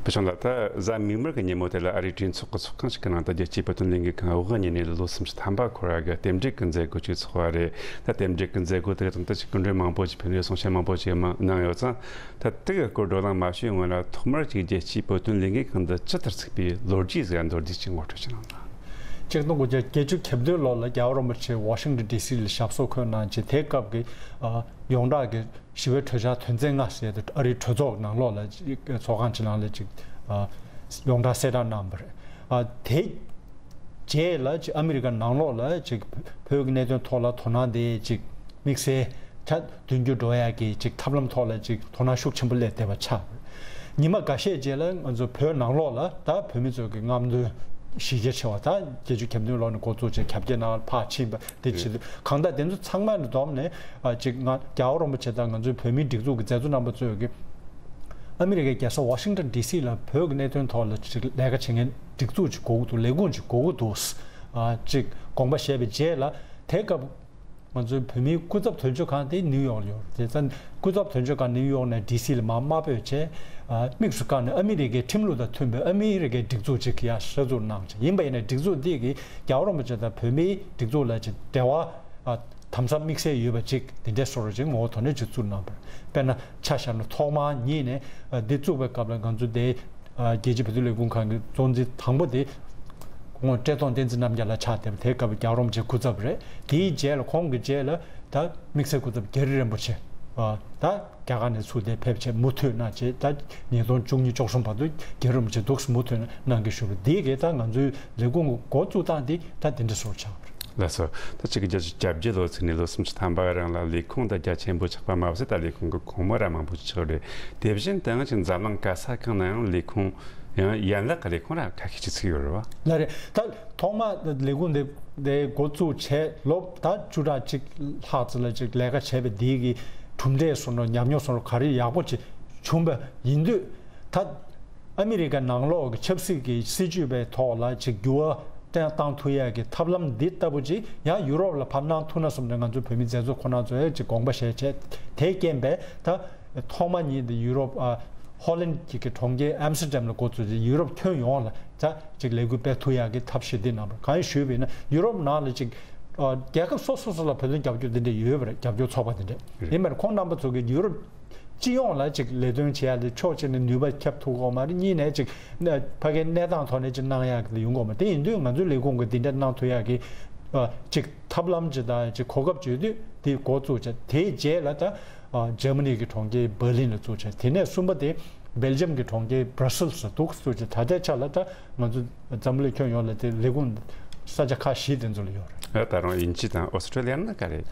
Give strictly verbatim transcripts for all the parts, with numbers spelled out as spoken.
བུ་ཆུང་ལགས། ད་གཟའ་མིག་དམར་གྱི་ཉིན་མོ་དེ་ལ་ཨ་རིའི་གྲོས་ཚོགས་ཀྱི་ཚོགས་ཁང་ཞིག་གི་ནང་དུ་རྒྱལ་སྤྱིའི་བོད་དོན་ལས་འགུལ་ཁང་དབུ་བརྙེས་ནས་ལོ་སུམ་ཅུ་ཐམ་པ་འཁོར་བ་གི་རྟེན་འབྲེལ་གྱི་མཛད་སྒོ་ཅིག་ཚོགས་པ་རེད། ད་རྟེན་འབྲེལ་གྱི་མཛད་སྒོ་དེ་དང་ད་ཅིག་སྐུ་མགྲོན་མང་པོ་ཅིག་ཕེབས་ནས་གསུང་བཤད་མང་པོ་ཅིག་གནང་ཡོད་ཙང་། ད་དེ་གི་སྐོར་བགྲོ་གླེང་མ་ཞུས་སྔོན་ལ་ཐོག་མར་ཅིག་རྒྱལ་སྤྱིའི་བོད་དོན་ལས་འགུལ་ཁང་འདི་ཇི་ལྟར་ཚུགས་པའི་ལོ་རྒྱུས་ཟིག་མདོར་བསྡུས་ཅིག་ངོ་སྤྲོད་ཅིག་གནང་དང་། ཅིག་སྟོང་དགུ་བརྒྱ་བརྒྱད་ཅུ་གྱ་བདུན་ལོ་ལ་རྒྱལ་བ་རིན་པོ་ཆེ་ཝ་ཤིང་ཏོན་ཌི་སི་ལ་ཞབས་སོར་འཁོད་གནང་རྗེས། དེའི་སྐབས་ཀྱི་ཨ་ཡོངས་གྲགས་ཀྱི་ཞི་བའི་གྲོས་འཆར་དོན་ཚན་ལྔ་ཟེར་ཏེ་ཨ་རིའི་གྲོས་ཚོགས་ནང་ལོགས་ལ་ཅིག་ཚོགས་ཁང་ཅིག་ནང་ལ་ཅིག་ཨ་ཡོངས་གྲགས་གསལ་བསྒྲགས་གནང་བ་རེད། ཨ་དེ་རྗེས་ལ་ཅིག་ཨ་མི་རི་ཀ་ནང་ལོགས་ལ་ཅིག་བོད་ཀྱི་གནད་དོན་ཐོག་ལ་དོ་སྣང་དེ་ཅིག་དམིགས་བསལ་ཆ་མཐུན་འགྱུར་འགྲོ་ཡག་གི་ཅིག་ཐབས་ལམ་ཐོག་ལ་ཅིག་དོ་སྣང་ཤུགས་ཆེན་པོ་སླེབས་བསྡད་པ་ཆགས། ཉི་མ་འགའ་ཤས་རྗེས་ལ་ང་ཚོ་བོད་ནང་ལོགས་ལ་ད་བོད་མི་ཚོ་གི་རྔམ་སྟོན་གཞི་རྒྱ་ཆེ་བ། ད་བརྒྱད་ཅུ་གྱ་བདུན་ལོ་ནས་འགོ་བཙུགས་བྱས་ཁྱབ་རྒྱ་ནང་ཕར་ཕྱིན་པ་དེ་བྱེད་དུས། གང་ལྟར་དེ་ཚོ་ཚང་མ་ནས་བསྡོམས་ནས་ཨ་ཅིག་ང་རྒྱལ་བ་རིན་པོ་ཆེ་དང་ང་ཚོའི་བོད་མིའི་སྒྲིག་འཛུགས་ཀྱི་མཛད་གཙོ་རྣམ་པ་ཚོས་ཀྱི་ཨ་མི་རི་ཀའི་རྒྱལ་ས་ཝ་ཤིང་ཏོན་ཌི་སི་ལ་བོད་ཀྱི་གནད་དོན་ཐོག་ལ་ཅིག་ལས་ཀ་བྱེད་མཁན་སྒྲིག་འཛུགས་ཅིག་དགོས་ཀྱི་འདུག་ལས་ཁུངས་ཅིག་དགོས་ཀྱི་འདུག་ཨ་ཅིག་དགོངས་པ་བཞེས་པའི་རྗེས་ལ། དེ་སྐབས་ང་ཚོའི་བོད་མིའི་སྐུ་ཚབ་དོན་གཅོད་ཁང་དེ་ནིའུ་ཡོག་ལ་ཡོད་རེད། དེ་ཙང་སྐུ་ཚབ་དོན་གཅོད་ཁང་ནིའུ་ཡོག་ནས་ཌི་སི་ལ་མར་དམའ་འབེབས་བྱས། ཨ་དམིགས་སུ་བཀར་ནས་ཨ་མི་རི་ཀའི་ཁྲིམས་ལུགས་དང་མཐུན་པའི་ཨ་མི་རི་ཀའི་སྒྲིག་འཛུགས་ཅིག་ཡར་གསར་འཛུགས་གནང་བྱས། ཡིན་པ་ཡིན་ན་སྒྲིག་འཛུགས་འདི་གིས་རྒྱལ་བ་རིན་པོ་ཆེ་དང་བོད་མིའི་སྒྲིག་འཛུགས་ལ་ཅིག་འབྲེལ་བ་ཨ་དམ་ཟབ་དམིགས་བསལ་ཡོད་པ་ཅིག་དེ་འདྲའི་བཟོ་འདྲ་ཅིག་ངོ་བོ་དོ་ནས་ཅིག་བཙུགས་གནང་བ་རེད། དཔེར་ན་ཆ་བཞག་ན་ཐོག་མར་ཉིད་ནས་ཨ་འདི་བཙུགས་པའི་སྐབས་ལ་ང་ཚོ་དེ་ཨ་རྒྱལ་སྤྱིའི་བོད་དོན་ལས་ཁུངས་ཁང་གི་གཙོ་འཛིན་དང་པོ་དེ་ཁོང་བཀྲས་མཐོང་བསྟན་འཛིན་རྣམ་རྒྱལ་ལགས་ཆགས་བསྡད་པ། དེའི་སྐབས་རྒྱལ་བ་རིན་པོ་ཆེ་སྐུ་ཚབ་རེད། དེའི་རྗེས་ལ་ཁོང་གི་རྗེས་ལ་ད་དམིགས་བསལ་སྐུ་ཚབ་རྒྱ་རི་རིན་པོ་ཆེ་ཨ་ད་རྒྱ་གར་ནས་ཚུར་དེ་ཕེབས་བྱས་མུ་མཐུད་གནང་བྱས། ད་ཉིས་སྟོང་བཅུ་གཉིས་བཅུ་གསུམ་བར་དུ་རྒྱ་རི་རིན་པོ་ཆེ་འདུག་སེ་མུ་མཐུད་གནང་གི་བཞུགས་པ་འདི་གས་ད་ང་ཚོའི་ལས་ཁུངས་འགོ་བཙུགས་སྟངས་འདི་ད་དེ་འདྲ་བཟོ་ཆགས་པ་རེད། ལགས་སོ། ད་ཕྱི་ལོ་ཉིས་སྟོང་བརྒྱད་ཅུ་གྱ་བརྒྱད་ལོ་ཚུན་ནས་ལོ་སུམ་ཅུ་ཐམ་པ་རིང་ལ་ལས་ཁུངས་ད་རྒྱ་ཆེན་པོ་ཆགས་པ་མ་ཟད། ད་ལས་ཁུངས་ཀྱི་ཁོངས་མི་ར་མང་པོ་ཞིག་ཆགས་རེད། དེ་བཞིན་དེའང་ཅིག་འཛམ་གླིང་ག་ས་གང་ན་ཡང་ལས་ཁུངས་ཡང་ཡན་ལག་གི་ལས་ཁུངས་ར་ཁ་ཤས་ཅིག་ཚུགས་ཡོད་རེད་བ། ལགས་རེད། ད་ཐོག་མ་ལས་ཁུངས་དེ་དེ་འགོ་བཙུགས་བྱས་ལོ་ད་བཅུ་ཕྲག་གཅིག་ལྷག་ཙམ་ལ་ཅིག་ལས་ཀ་བྱས་པའི་དེའི་གི་གྲུབ་འབྲས་སོང་ནོ་ཉམས་མྱོང་སོང་ནོ་ག་རེ་ཡག་པོ་ཅིག་བྱུང་བ་ཡིན་དུས། ད་ཨ་མི་རི་ཀ་ནང་ལོགས་ཀྱི་ཆབ་སྲིད་ཀྱི་སྲིད་བྱུས་པའི་ཐོག་ལ་ཅིག་འགྱུར་བ་བཏང་ཐུབ་ཡག་གི་ཐབས་ལམ་འདི་ལྟ་བུ་ཅིག་ཡང་ཡུ་རོབ་ལ་ཕར་གནང་ཐུབ་ན་བསམ་ནས་ང་ཚོ་བོད་མི་མཛད་གཙོ་ཁོ་ན་ཚོས་ཅིག་དགོངས་པ་བཞེས་བྱས། དེ་རྐྱེན་པས་ད་ཐོག་མ་ཉིད་དུ་ཡུ་རོབ་ཨ་ཧོ་ལན་གྱི་གི་གྲོང་ཁྱེར་ཨམ་སི་ཏར་ཌམ་ལ་འགོ་བཙུགས་ཏེ་ཡུ་རོབ་ཁྱོན་ཡོངས་ལ་ད་ཅིག་ལས་འགུལ་སྤེལ་ཐུབ་ཡག་གི་ཐབས་ཤེས་འདི་གནང་བ་རེད། གང་ཡིན་ཞུས་པ་ཡིན་ན་ཡུ་རོབ་ནང་ལ་ཅིག་ཨ་རྒྱལ་ཁབ་སོ་སོ་སོ་ལ་བོད་དོན་རྒྱབ་སྐྱོར་འདི་འདྲ་ཡོད་པ་རེད། རྒྱབ་སྐྱོར་ཚོགས་པ་འདི་འདྲ་རེད། ཡིན་པར་ཁོང་རྣམ་པ་ཚོ་གིས་ཡུ་རོབ་སྤྱི་ཡོངས་ལ་ཅིག་ལས་དོན་བྱེད་ཡ་དེ་ཕྱོགས་གཅིག་ནས་ནུས་པ་ཁྱབ་ཐུབ་ཀྱི་ཡོད་མ་རེད། གཉིས་ནས་ཅིག་ཕ་གིའི་གནས་སྟངས་ཐོག་ནས་ཅིག་གནང་ཡག་གི་ཡོང་གི་ཡོད་མ་རེད། དེ་ཡིན་དུས་ང་ཚོའི་ལས་ཁུངས་ཀྱིས་འདི་འདྲ་གནང་ཐུབ་ཡག་གི་ཨ་ཅིག་ཐབས་ལམ་ཅིག་དང་ཅིག་གོ་སྐབས་ཅིག་ཡོད་དུས་དེ་འགོ་བཙུགས་བྱས། དེའི་རྗེས་ལ་ད་ཨ་འཇར་མ་ནི་གི་གྲོང་ཁྱེར་འབར་ལིན་ལ་བཙུགས་བྱས། དེ་ནས་གསུམ་པ་དེ་སྦེལ་ཇམ་གྱི་གྲོང་ཁྱེར་བྷ་ར་སིལ་སུ་འདུག་སེ་བཙུགས་བྱས། ད་ལྟའི་ཆ་ལ་ད་ང་ཚོ་འཛམ་བུ་གླིང་ཁྱོན་ཡོངས་ལ་དེ་ལས་ཁུངས་ས་ཆ་ཁག་བཞི་དེ་ཚོ་ལ་ཡོད་རེད། ད་རུང་དབྱིན་ཇི་དང་ཨོ་སི་ཀྲོ་ལི་ཡ་ནི་ག་རེད།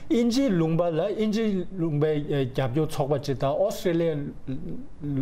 དབྱིན་ཇིའི་ལུང་པ་ལ་དབྱིན་ཇིའི་ལུང་པའི་ཨེ་རྒྱབ་སྐྱོར་ཚོགས་པ་གཅིག་དང་ཨོ་སི་ཀྲོ་ལི་ཡའི་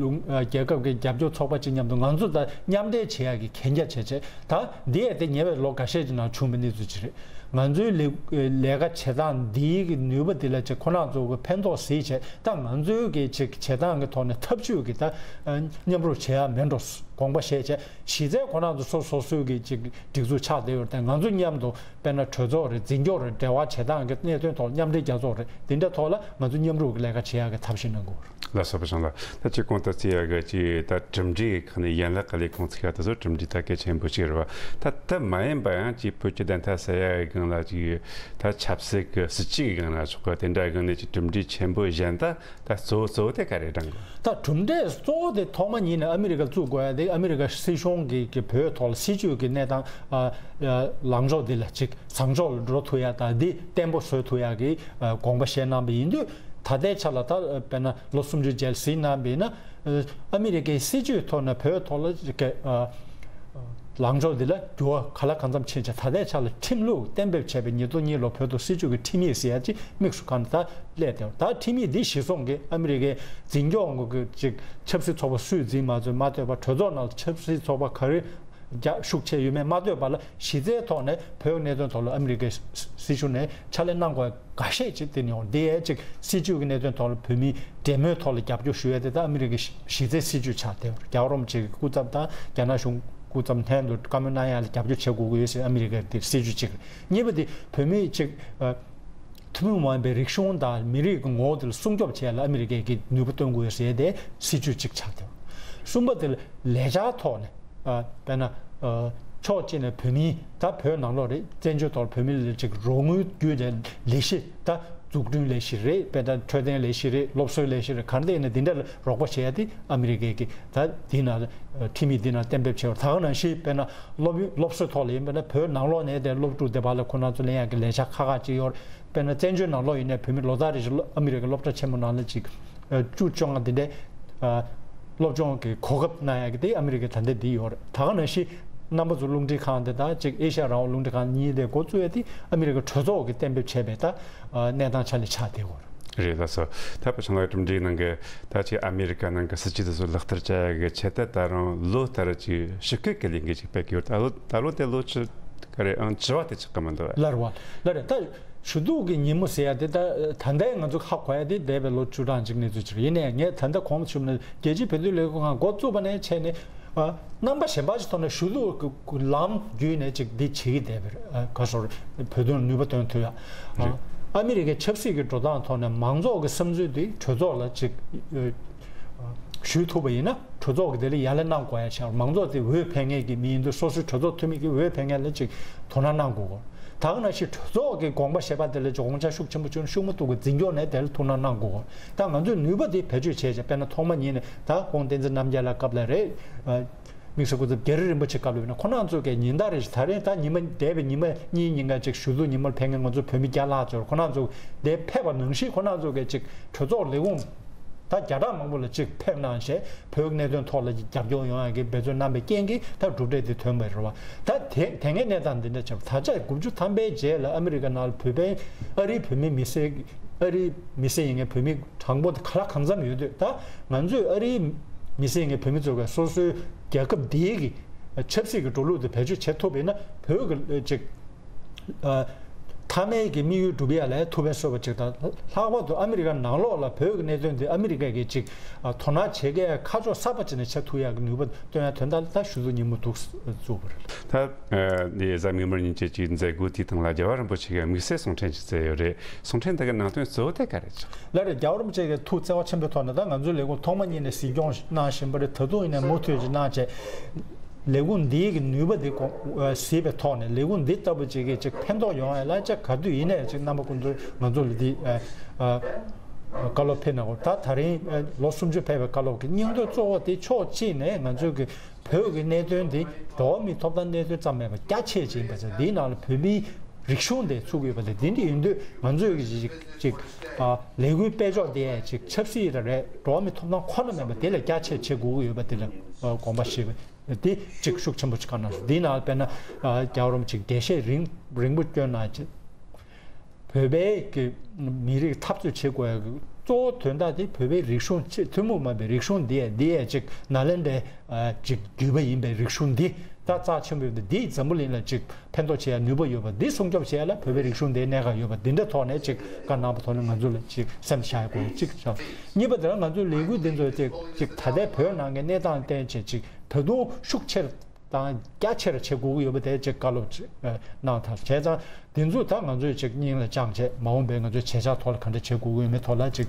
ལུང་ཨ་རྒྱལ་ཁབ་ཀྱི་རྒྱབ་སྐྱོར་ཚོགས་པ་གཅིག་མཉམ་དུ་ང་ཚོ་ད་མཉམ་འབྲེལ་བྱེད་ཡག་གི་གན་རྒྱ་བྱས་བྱས། ད་འདི་ཡས་དེ་ཉེ་བའི་ལོ་འགའ་ཤས་ཀྱི་ནང་བྱུང་བའི་གནས་ཚུལ་ཅིག་རེད། ང་ཚོའི་ལས་ལས་ཀ་བྱེད་སྟངས་འདིའི་གི་ནུས་པ་འདི་ལ་ཅིག་ཁོ་རང་ཚོ་གི་ཕན་ཐོགས་གཟིགས་བྱས། ད་ང་ཚོའི་གི་ཅིག་བྱེད་སྟངས་ཀྱི་ཐོག་ནས་ཐབས་ཇུས་ཀྱི་ད་ཨ་མཉམ་རུབ་བྱེད་ཡ་མེད་འགྲོ་དགོངས་པ་བཞེས་བྱས། གཞི་རྩའི་ཁོ་རང་ཚོ་སོ་སོ་སོའི་གི་ཅིག་སྒྲིག་འཛུགས་ཆགས་བསྡད་ཡོད་རེད་དེ། ང་ཚོ་མཉམ་དུ་དཔེར་ན་གྲོས་ཚོགས་རེད། འཛིན་སྐྱོང་རེད། འབྲེལ་བ་བྱེད་སྟངས་ཀྱི་གནད་དོན་ཐོག་མཉམ་འབྲེལ་རྒྱལ་ཚོགས་རེད། འདི་འདྲ་ཐོག་ལ་ང་ཚོ་མཉམ་རུབ་ཀྱི་ལས་ཀ་བྱེད་ཡག་གི་ཐབས་ཤེས་གནང་དགོས་རེད། ལགས་སོ། བུ་ཆུང་ལགས། ད་ཅིག་གོང་དུ་བརྩི་ཡག་གི་ཅིག་ད་གྲུབ་འབྲས་ཁག་ནས་ཡན་ལག་གི་ལས་ཁུངས་ཚུགས་ཡག་དེ་ཚོ་གྲུབ་འབྲས་ད་གལ་ཆེན་པོ་ཞིག་རེད་བ། ད་དེ་མ་ཡིན་པ་ཡང་ཅིག་བོད་ཀྱི་བདེན་མཐའ་གསལ་ཡག་གི་སྒང་ལ་ཅིག་ད་ཆབ་སྲིད་ཀྱི་སྲིད་ཇུས་ཀྱི་སྒང་ལ་ཆོག་གི། དེ་འདྲ་སྒང་ནས་ཅིག་གྲུབ་འབྲས་ཆེན་པོ་གཞན་ད་ད་གཙོ་བོ་གཙོ་བོ་དེ་ག་རེ་དྲངས་དགོས། ད་གྲུབ་འབྲས་གཙོ་བོ་དེ་ཐོག་མ་ཉིད་ནས་ཨ་མི་རི་ཀ་བཙུགས་དགོས་ཡ་དེ་ཨ་མི་རི་ཀ་སྲིད་གཞུང་གི་གི་བོད་ཐོག་ལ་སྲིད་བྱུས་ཀྱི་གནས་སྟངས་ཨ་ཨ་ལངས་ཕྱོགས་འདི་ལ་ཅིག་བཟང་ཕྱོགས་ལ་འགྲོ་ཐུབ་ཡ་དང་འདི་བརྟན་པོ་བཟོ་ཐུབ་ཡ་གི་ཨ་དགོངས་པ་བཞེས་གནང་བ་ཡིན་དུས། ད་ལྟའི་ཆ་ལ་ད་དཔེར་ན་ལོ་སུམ་ཅུ་རྗེས་ལ་གཟིགས་གནང་བ་ཡིན་ན། ཨ་མི་རི་ཀའི་སྲིད་བྱུས་ཐོག་ནས་བོད་ཐོག་ལ་ཅིག་གི་ཨ་ལངས་ཕྱོགས་འདི་ལ་འགྱུར་བ་ག་ལ་གང་འཚམ་ཕྱིན་བྱས། ད་ལྟའི་ཆ་ལ་ཁྲིམས་ལུགས་གཏན་འབེབས་བྱས་པའི་ཉིས་སྟོང་གཉིས་ལོ་བོད་ཐོག་སྲིད་བྱུས་ཀྱི་ཁྲིམས་ཡིག་ཟེར་ཡ་ཅིག་དམིགས་སུ་བཀར་ནས་ད་སླེབས་བསྡད་པ། ད་ཁྲིམས་ཡིག་འདི་གཞི་བཟུང་གིས་ཨ་མི་རི་ཀའི་འཛིན་སྐྱོང་གི་ཅིག་ཆབ་སྲིད་ཚོགས་པ་སུས་འཛིན་མ་འཛིན་མ་ལྟོས་པར། གྲོས་ཚོགས་ནང་ལ་ཆབ་སྲིད་ཚོགས་པ་ག་རེ་རྒྱ་ཤུགས་ཆེ་ཡོད་མེད་མ་ལྟོས་པ་ལ། གཞི་རྩའི་ཐོག་ནས་བོད་གནད་དོན་ཐོག་ལ་ཨ་མི་རི་ཀའི་སྲིད་གཞུང་ནས་ཕྱག་ལས་གནང་དགོས་འགའ་ཤས་ཅིག་དེ་ནས་འོང་། དེ་ཡས་ཅིག་སྲིད་བྱུས་ཀྱི་གནད་དོན་ཐོག་ལ་བོད་མིའི་འབྲེལ་མོལ་ཐོག་ལ་རྒྱབ་སྐྱོར་ཞུ་ཡས་དེ་ད་ཨ་མི་རི་ཀའི་གཞི་རྩའི་སྲིད་བྱུས་ཆགས་བསྡད་ཡོད་རེད། རྒྱལ་བ་རིན་པོ་ཆེ་གི་སྐུ་ཚབ་དང་རྒྱ་ནག་གཞུང་སྐུ་ཚབ་ལྷན་དུ་བཀའ་མོལ་གནང་ཡ་ལ་རྒྱབ་སྐྱོར་བྱེད་དགོས་ཀྱི་ཡོད་ཟེར་ཨ་མི་རི་ཀའི་དེ་སྲིད་བྱུས་གཅིག་རེད། གཉིས་པ་དེ་བོད་མིའི་ཅིག་ཨ། ཐུན་མོང་མ་ཡིན་པའི་རིག་གཞུང་དང་མི་རིགས་ཀྱི་ངོ་བོ་དེ་ལ་སྲུང་སྐྱོབ་བྱེད་ཡ་ལ་ཨ་མི་རི་ཀས་ཀྱི་ནུས་པ་བཏོན་དགོས་ཟེར་ཏེ་སྲིད་བྱུས་གཅིག་ཆགས་ཏེ། གསུམ་པ་དེ་ལ་ལས་འཆར་ཐོག་ནས། ཨ། དཔེར་ན། ཨ། ཕྱོགས་གཅིག་ནས་བོད་མི་ད་བོད་ནང་ལོགས་རེད། བཙན་བྱོལ་ཐོག་བོད་མི་ལ་ཅིག་རོགས་དངུལ་བརྒྱུད་ནས་ལས་གཞི་ད་འཛུགས་སྐྲུན་ལས་གཞི་རེད། དཔེར་ན་འཕྲོད་བསྟེན་ལས་གཞི་རེད། སློབ་གསོའི་ལས་གཞི་རེད། ག་རེ་ཡིན་ན་འདི་འདྲ་ལ་རོགས་པ་བྱེད་ཡ་དེ་ཨ་མི་རི་ཀའི་གི་ད་འདི་ནང་ལ་ཁྲིམས་ཡིག་འདི་ནང་གཏན་འབེབས་བྱས་པ་རེད། ད་ག་ནང་བཞིན་དཔེར་ན་སློབ་ཡོན་སློབ་གསོའི་ཐོག་ལ་ཡིན་པ་ན་བོད་ནང་ལོགས་ནས་དེ་སློབ་ཕྲུག་དེ་བར་ལ་ཁོ་རང་ཚོ་ལེན་ཡ་གི་ལས་འཆར་ཁག་ཁག་ཅིག་ཡོད་རེད། དཔེར་ན་བཙན་བྱོལ་ནང་ལོགས་ཡིན་ནའི་བོད་མི་ལོ་ལྟར་རེ་བཞིན་ཨ་མི་རི་ཀའི་སློབ་གྲྭ་ཆེན་མོ་ནང་ལ་ཅིག་བཅུ་བཅོ་ལྔ་དེ་འདྲའི་སློབ་སྦྱོང་གི་གོ་སྐབས་གནང་ཡག་གི་དེ་ཨ་མི་རི་ཀའི་ད་ལྟ་འདི་ཡོད་རེད། ད་ག་ནང་བཞིན་རྣམ་པ་ཚོ་རླུང་འཕྲིན་ཁང་དེ་དང་ཅིག་ཨེ་ཤ་ཡ་རང་དབང་རླུང་འཕྲིན་ཁང་གཉིས་དེ་འགོ་བཙུགས་ཡ་དེ་ཨ་མི་རི་ཀའི་གྲོས་ཚོགས་ཀྱིས་གཏན་འབེབས་བྱས་པའི་ད་གནས་སྟངས་ཆ་ལས་ཆགས་བསྡད་ཡོད་རེད། རེད་ལགས་སོ། ད་བུ་ཆུང་ལགས་གྲུབ་འབྲས་ནང་གི་ད་ཅིག་ཨ་མི་རི་ཀ་ནང་གི་སྲིད་ཇུས་དེ་ཚོ་ལག་བསྟར་བྱ་ཡག་གི་ཆེད་དུ་ད་རུང་ལོ་ལྟར་ཅིག་ཞི་རྒོལ་གྱི་ལས་འགུལ་ཅིག་སྤེལ་གྱི་ཡོད། ད་ལོ་ད་ལོ་དེ་ལོ་ཆུ་ག་རེ་ཨང་བཅུ་བ་དེ་ཆགས་ཀྱི་མི་འདུག་བས། ལར་བ་ལར་ད། ཞུ་གཏུག་གི་ཉིན་མོ་ཟེར་ཡ་དེ་ད་ད་ལྟའི་ང་ཚོ་ཧ་གོ་ཡ་དེ་འདས་པའི་ལོ་བཅུ་གྲངས་ཅིག་གནས་ཚུལ་ཅིག་རེད། ཡིན་ནའི་ངས་ད་ལྟ་གོང་དུ་ཞུས་པ་ནང་རྒྱལ་སྤྱིའི་བོད་དོན་ལས་ཁུངས་ཁང་འགོ་བཙུགས་པ་ནས་བྱས་ནས། ཨ། རྣམ་པ་གཞན་པ་ཞིག་ཐོག་ནས་ཞུ་གཏུག་གི་ལམ་བརྒྱུད་ནས་ཅིག་འདི་བྱེད་ཀྱི་བསྡད་པ་རེད། ཨ། ག་སོར་བོད་དོན་ནུས་པ་འདོན་ཐུབ་ཡ། ཨ། རེད། ཨ་མི་རི་ཀའི་ཆབ་སྲིད་ཀྱི་འགྲོ་སྟངས་ཐོག་ནས་མང་ཚོགས་ཀྱི་བསམ་ཚུལ་འདི་གྲོས་ཚོགས་ལ་ཅིག་ཨ། ཞུས་ཐུབ་པ་ཡིན་ན་གྲོས་ཚོགས་ཀྱི་དེ་ལ་ཡ་ལན་གནང་དགོས་ཡ་ཆགས། མང་ཚོགས་དེ་འོས་འཕེན་མཁན་གྱི་མི་ཡིན་དུས་སོ་སོའི་གྲོས་ཚོགས་འཐུས་མི་གི་འོས་འཕེན་མཁན་ལ་ཅིག་དོ་སྣང་གནང་དགོས། ད་ག་ནང་བཞིན་གྲོས་ཚོགས་ཀྱི་དགོངས་པ་བཞེས་པ་དེ་ལ་ཅིག་དགོངས་འཆར་ཤུགས་ཆེན་པོ་བྱུང་ན་ཤུགས་མ་གཏོགས་པའི་འཛིན་སྐྱོང་ནས་དེ་ལ་ཐུགས་སྣང་གནང་དགོས། ད་ང་ཚོས་ནུས་པ་དེ་བེད་སྤྱོད་བྱས་བྱས། དཔེར་ན་ཐོག་མ་ཉིད་ནས་ད་ཁོང་བསྟན་འཛིན་རྣམ་རྒྱལ་ལགས་སྐབས་ལ་རེད། དམིགས་བསལ་སྐུ་ཚབ་རྒྱ་རི་རིན་པོ་ཆེ་སྐབས་ལ་ཡིན་ན་ཁོ་རང་ཚོ་གས་ཉིན་ལྟར་རེ་བཞིན་ད་རེས་ད་ཉི་མ་འདས་པའི་ཉི་མ་གཉིས་ཉིན་ག་ཅིག་ཞུ་གཏུག་ཉིན་མོར་ཕེབས་མཁན་ང་ཚོ་བོད་མི་བརྒྱ་ལྷག་ཙམ་ཡོད་རེད། ཁོ་རང་ཚོ་འདིར་ཕེབས་པ་ནང་བཞིན་ཁོ་རང་ཚོ་གས་ཅིག་གྲོས་ཚོགས་ལས་ཁུངས་ད་བརྒྱ་ཕྲག་མང་པོ་ལ་ཅིག་ཕེབས་གནང་བྱས་བོད་ཀྱི་གནད་དོན་ཐོག་ལ་རྒྱབ་སྐྱོར་ཡོང་ཡག་གི་འབད་བརྩོན་གནང་པའི་རྐྱེན་གྱིས་ད་གྲུབ་འབྲས་དེ་ཐོན་པ་རེད་བ། ད་དེ་དེ་སྔའི་གནས་སྟངས་འདི་འདྲ་ཆགས། ད་ཆ་དགུ་བཅུ་ཐམ་པའི་རྗེས་ལ་ཨ་མི་རི་ཀ་ནང་ལ་བོད་པའི་ཨ་རིའི་བོད་མི་མི་སེར་ཨ་རིའི་མི་སེར་ཡིན་མཁན་བོད་མི་གྲངས་འབོར་དེ་ག་ལ་གང་འཚམ་ཡོད་དུས། ད་ང་ཚོས་ཨ་རིའི་མི་སེར་ཡིན་མཁན་བོད་མི་ཚོ་གས་སོ་སོའི་རྒྱལ་ཁབ་འདིའི་གི་ཆབ་སྲིད་ཀྱི་འགྲོ་ལུགས་དེ་བེད་སྤྱོད་བྱེད་ཐུབ་པ་ཡིན་ན་བོད་ཀྱི་ཅིག་ཨ། མཐའ་མའི་གི་དམིགས་ཡུལ་འགྲུབ་ཡ་ལ་ཐུགས་ཕན་གསོས་པ་ཅིག་དང་། ལྷག་པར་དུ་ཨ་མི་རི་ཀ་ནང་ལོགས་ལ་བོད་ཀྱི་གནད་དོན་དེ་ཨ་མི་རི་ཀ་གིས་ཅིག་ཨ། དོ་སྣང་བྱེད་མཁན་ཁ་ཕྱོགས་གསར་པ་ཅིག་ནས་ཆགས་ཐུབ་ཡ་གི་ནུས་པ་བཏོན་ཡ་དོན་དག་ལ་ད་ཞུ་གཏུག་ཉིན་མོ་འདུག་བཙུགས་པ་རེད། ད་ཨ། འདི་གཟའ་མིག་དམར་ཉིན་བཅས་ཀྱི་མཛད་སྒོ་དེའི་སྟེང་ལ་རྒྱལ་བ་རིན་པོ་ཆེ་གིས་དམིགས་བསལ་གསུང་འཕྲིན་ཅིག་བསྩལ་ཡོད་རེད། གསུང་འཕྲིན་དེ་གི་ནང་དོན་གཙོ་བོ་དེ་ག་རེ་ཆགས། ལགས་རེད། རྒྱལ་བ་རིན་པོ་ཆེ་གིས་ཐུགས་བརྩེ་བ་ཆེན་པོའི་ཐོག་ནས་ད་ང་ཚོའི་ལས་ཁུངས་ཐོག་མ་ཉིད་ནས་གཟིགས་སྐྱོང་གནང་བཞིན་པ་རེད། ད་དུང་ཡིན་ནའི་མུ་མཐུད་ཅིག་གནང་བྱས། ལས་ཁུངས་འདིའི་གི་ནུས་པ་འདི་གོང་གཟིགས་པའི་ཐོག་ནས་ལས་ཁུངས་འདི་ལྟ་བུ་ཅིག་གིས་ཅིག་ཕན་ཐོགས་ཡོང་ཡ་ལ་ཅིག་ག་དུས་ཡིན་ནའི་ཅིག་རྣམ་པ་ཀུན་ཏུ་ང་ཚོ་ལ་འདི་བཀའ་སློབ་ཕེབས་གནང་དགོས། ད་ད་རིང་ལོ་སུམ་ཅུ་ཕེབས་པའི་བཀའ་སློབ་ཀྱི་སྙིང་དོན་གཙོ་བོ་དེ་ཕྱོགས་གཅིག་ནས་ང་ཚོའི་གི་བོད་ཀྱི་གནད་དོན་འདི་འགྲོ་བ་མིའི་ཐོབ་ཐང་གནད་དོན་ཙམ་མེད་པར་རྒྱ་ཆེ་ཅིག་ཡིན་པ་ཚོ་འདིའི་ནང་ལ་བོད་མིའི་རིག་གཞུང་དེ་ཚུགས་ཡོད་པ་དེ་འདི་འདྲ་ཡིན་དུས་ང་ཚོས་ཀྱི་ཅིག་ཅིག་ལས་འགུལ་སྤེལ་ཕྱོགས་དེ་ཅིག་ཆབ་སྲིད་ར་རེད། འགྲོ་བ་མིའི་ཐོབ་ཐང་ཁོ་ན་མེད་པ་དེ་ལས་རྒྱ་ཆེ་བྱེད་དགོས་ཀྱི་ཡོད་པ་དེ་ལ་དགོངས་པ་བཞེས་པ་དེ་ཅིག་ཤུགས་ཆེན་པོ་ཅིག་གནང་སོང་། འདིའི་ནང་ལ་དཔེར་ན་རྒྱལ་བ་རིན་པོ་ཆེ་འགྲེལ་བཤད་རིང་རིང་པོ་བསྐྱོན་གནང་ཅིག་བོད་པའི་གི་མི་རིགས་འཐབ་རྩོད་བྱེད་དགོས་ཡ་གི་གཙོ་བོ་དོན་དག་དེ་བོད་པའི་རིག་གཞུང་ཆེས་ཐུན་མོང་མ་ཡིན་པའི་རིག་གཞུང་འདི་ཡ་འདི་ཡ་ཅིག་ནཱ་ལེནྡྲའི་ཅིག་བརྒྱུད་པ་ཡིན་པའི་རིག་གཞུང་འདི་ད་རྩ་ཆེན་པོ་ཡིན་པ་འདིས་འཛམ་བུ་གླིང་ལ་ཅིག་ཕན་ཐོགས་བྱེད་ཡ་ནུས་པ་ཡོད་པ་འདི་སྲུང་སྐྱོབ་བྱེད་ཡ་ལ་བོད་པའི་རིག་གཞུང་འདིའི་གནད་འགག་ཡོད་པ་འདི་འདྲ་ཐོག་ནས་ཅིག་བཀའ་གནང་པ་ཐོག་ནས་ང་ཚོ་ལ་ཅིག་སེམས་བཞག་ཡ་དགོས་ཡ་གཅིག་བྱ། གཉིས་པ་དེ་ལ་ང་ཚོའི་ལས་འགུལ་འདི་ཚོ་ཅིག་ཅིག་ད་ལྟའི་བོད་ནང་གི་གནས་སྟངས་བསྟན་བྱས་ཅིག་ད་དུང་ཤུགས་ཆེར་དང་རྒྱ་ཆེར་བྱེད་དགོས་ཀྱི་ཡོད་པ་དེ་ཅིག་བཀའ་སློབ་ཅིག་གནང་ཐལ། བྱས་ཙང་འདི་ཚོ་ད་ང་ཚོས་ཅིག་སྙིང་ལ་བཅངས་བྱས་མ་འོངས་པའི་ང་ཚོའི་བྱེད་འཆར་ཐོག་ལ་ག་འདྲ་བྱེད་དགོས་ཀྱི་ཡོད་མེད་ཐོག་ལ་ཅིག་